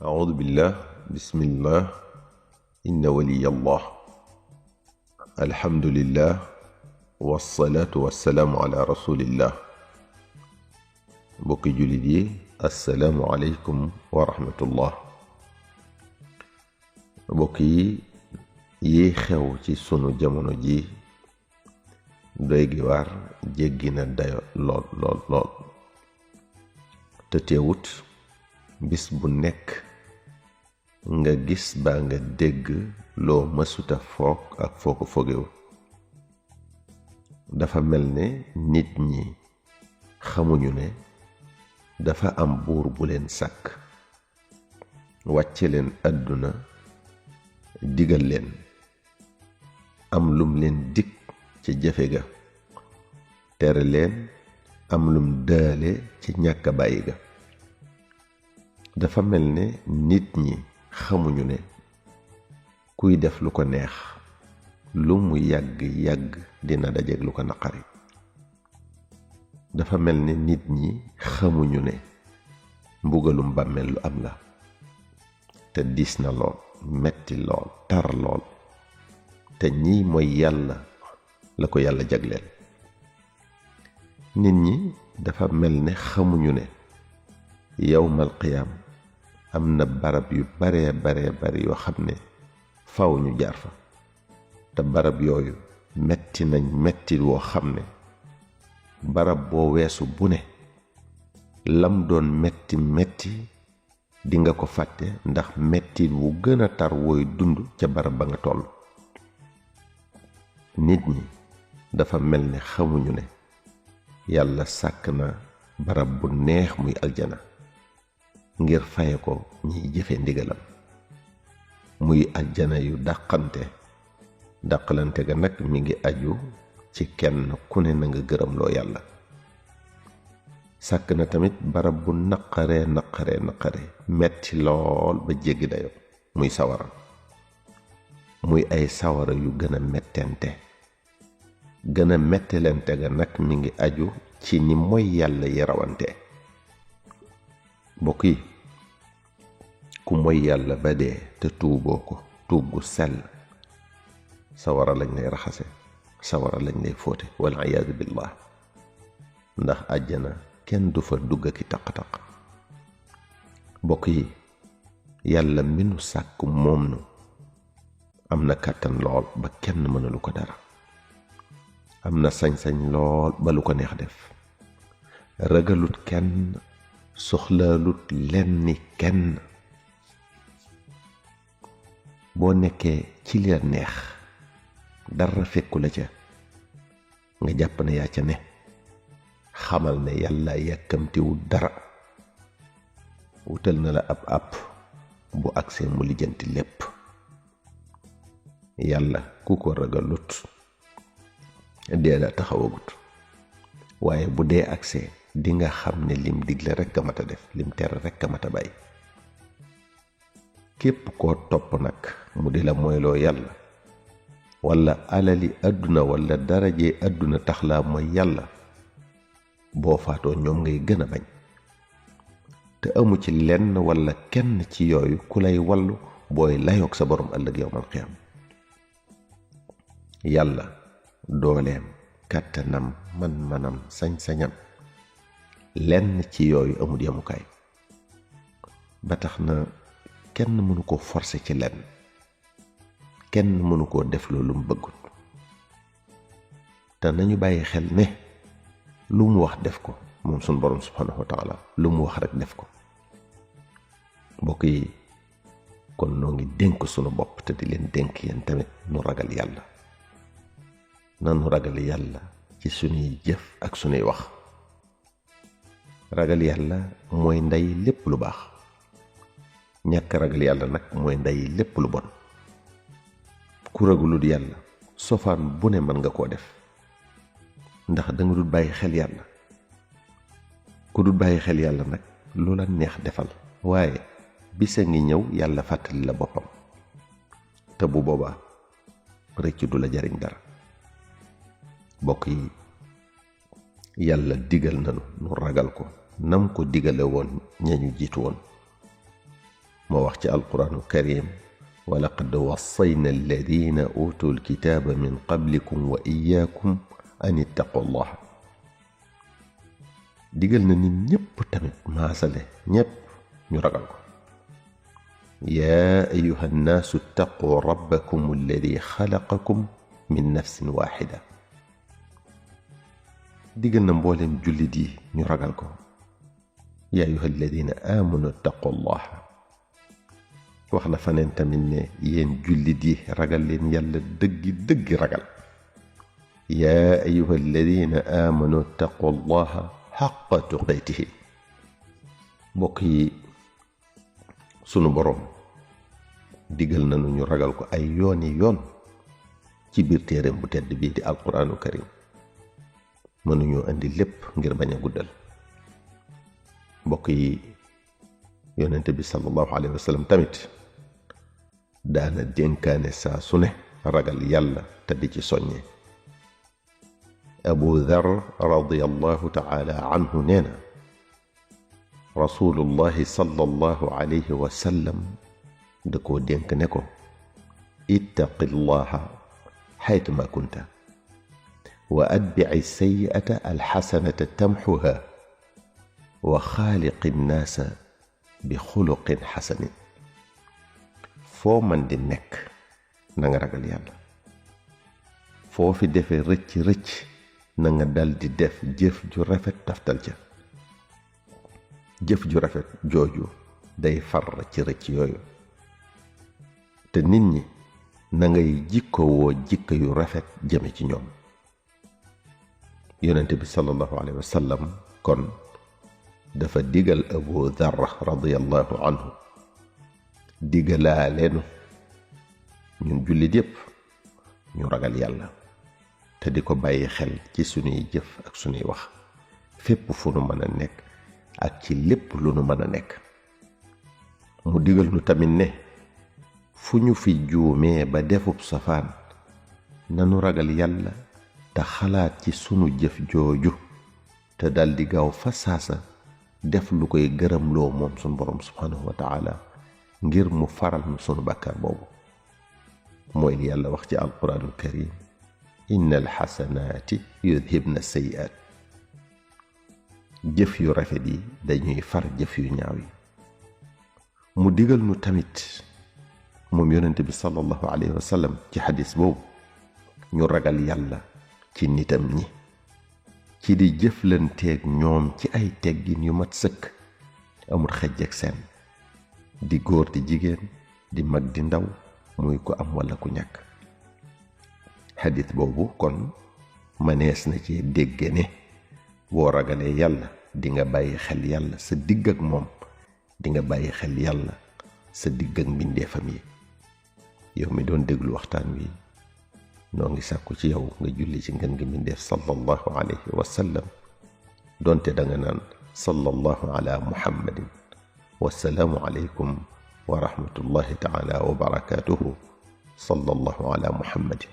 أعوذ بالله بسم الله إن ولي الله الحمد لله والصلاة والسلام على رسول الله بوكي جلدي السلام عليكم ورحمة الله بوكي يخيو ci sunu jamono ji doy gi war jéggina dayo lool te teewut bis bu nekk nga gis ba nga dégg loo mësuta foog ak foo ko fogewu dafa mel ne nit ñi xamuñu ne dafa am buur bu leen sàkk wàcce leen àdduna digal leen am lum leen dig ci jëfe ga tere leen am lum daale ci ñàkk bàyyi ga dafa mel ne nit ñi xamuñu ne kuy def lu ko neex lu mu yàgg dina dajeek lu ko naqari dafa mel ne nit ñi xamuñu ne mbugalum bàmmeel lu am la te diis na lool metti lool tar lool te ñii mooy yàlla la ko yàlla jagleel nit ñi dafa mel ne xamuñu ne yawmal qiyaam am na barab yu bare yoo xam ne faw ñu jaar fa te barab yooyu metti nañ metti woo xam ne barab boo weesu bu ne lam doon metti di nga ko fàtte ndax metti wu gën a tar wooy dund ca barab ba nga toll nit ñi dafa mel ne xamuñu ne yàlla sàkk na barab bu neex muy aljana ngir faye ko ñiy jëfe ndigalam muy aljana yu dàqalante ga nag mi ngi aju ci kenn ku ne na nga gërëm loo yàlla sàkk na tamit barab bu naqare metti lool ba jéggi dayo muy sawara muy ay sawara yu gën a mettente gën a mettelente ga nag mi ngi aju ci ni mooy yàlla yi rawante bokk yi ku mooy yàlla ba dee te tuuboo ko tuub gu sell sawara lañ lay raxase sawara lañ lay fóote wal iyaadu billah ndax àjjana kenn du fa dugg ki taq-taq bokk yi yàlla mi nu sàkk moom nu am na kàttan lool ba kenn mënalu ko dara am na sañ-sañ lool ba lu ko neex def ragalut kenn soxlaalut lenni kenn boo nekkee ci li la neex dara fekku la ca nga jàpp ne yaa ca ne xamal ne yàlla yàkkamtiwul dara wutal na la ab bu agsee mu lijjanti lépp yàlla ku ko ragalut dee la taxawagut waaye bu dee agsee di nga xam ne lim digle rekk a mat a def lim tere rekk a mat a bàyyi képp koo topp nag mu di la moyloo yàlla walla alali àdduna walla daraje àdduna tax laa mooy yàlla boo faatoo ñoom ngay gën a bañ te amu ci lenn walla kenn ci yooyu ku lay wallu booy layoog sa borom ëllëg yawmal qiyaam yàlla dooleem kàttanam man-manam sañ-sañam lenn ci yooyu amul yemukaay ba tax na kenn mënu ko forcer ci lenn kenn mënu koo def loolu mu bëggut te nañu bàyyi xel ne lu mu wax def ko moom sunu borom subhanahu wa taala lu mu wax rek def ko mbokk yi kon noo ngi dénk sunu bopp te di leen dénk yéen tamit nu ragal yàlla nanu ragal yàlla ci sunuy jëf ak sunuy wax ragal yàlla mooy ndey lépp lu baax ñàkk ragal yàlla nag mooy ndey lépp lu bon ku ragalul yàlla sofaan bu ne mën nga koo def ndax danga dul bàyyi xel yàlla ku dul bàyyi xel yàlla nag lu la neex defal waaye bisa ngi ñëw yàlla fàttali la boppam te bu boobaa rëcc du la jariñ dara bokk yi yàlla digal nanu nu ragal ko nam ko digale woon ñañu jiitu woon ما وقت القرآن الكريم ولقد وصينا الذين أوتوا الكتاب من قبلكم وإياكم أن اتقوا الله. digal na nit ñépp tamit maasale ñépp ñu ragal ko. yaa ayuha nnaasu ittaquu rabbakum alladi xalaqakum min nafsin waaxida. digal na mboolem jullit yi ñu ragal ko. yaa ayuha alladina aamanu ittaqu allaha. wax na faneen tamit ne yéen jullit yi ragal leen yàlla dëggi dëggi ragal. yaa ayuha alladina aamanu ittaqu allaha xaqa tuqaatihi. mbokk yi, sunu boroom digal nañu ñu ragal ko ay yooni yoon ci biir téereem bu tedd bii di alquraanu karim. mënuñoo indi lépp ngir bañ a guddal. mbokk yi, yonente bi sallallahu alayhi wa sallam tamit daana dénkaane saa su ne ragal yàlla te di ci soññe. abu dhar radiyallahu taala anhu nee na rasulullahi sallallahu alayhi wa sallam da koo dénk ne ko ittaqillaha xaytuma kunta wa atbici sayi'ata alxasanata tamxuha wa xaaliqi nnaasa bi xuluqin xasanin. foo man di nekk na nga ragal yàlla. foo fi defee rëcc na nga dal di def jëf ju rafet taftal ca. jëf ju rafet jooju day far ci rëcc yooyu. te nit ñi na ngay jikkowoo jikko yu rafet jëme ci ñoom. yonente bi sallallahu alayhi wa sallam kon dafa digal abu dhar radiyallahu anhu digalaa leenu ñun jullit yépp ñu ragal yàlla te di ko bàyyi xel ci sunuy jëf ak sunuy wax fépp fu nu mën a nekk ak ci lépp lu nu mën a nekk. mu digal nu tamit ne fu ñu fi juumee ba defub safaan nanu ragal yàlla te xalaat ci sunu jëf jooju te daldi gaaw fa saasa def lu koy gërëmloo moom sunu borom subhanahu wa taala ngir mu faral nu sunu bàkkaar boobu. mooy li yàlla wax ci alquraanul karim inna alxasanaati yudhibna sayi'aat. jëf yu rafet yi dañuy far jëf yu ñaaw yi. mu digal nu tamit moom yonente bi sallallahu alayhi wa sallam ci xadis boobu ñu ragal yàlla ci nitam ñi ci di jëflanteeg ñoom ci ay teggin yu mat sëkk amul xejj ak seen, di góor di jigéen, di mag di ndaw, muy ko am walla ku ñàkk. xadis boobu kon manees na ci dégge ne boo ragalee yàlla di nga bàyyi xel yàlla sa digg ak moom, di nga bàyyi xel yàlla sa digg ak mbindeefam yi. yow mi doon déglu waxtaan wi noo ngi sàkku ci yow nga julli ci ngën gi mbindeef sallallahu alayhi wa sallam, doonte da nga naan sallallahu ala muhammadin. wassalaamu alaykum wa rahmatullahi taala wa barakatuhu. sallallahu ala muhammadin.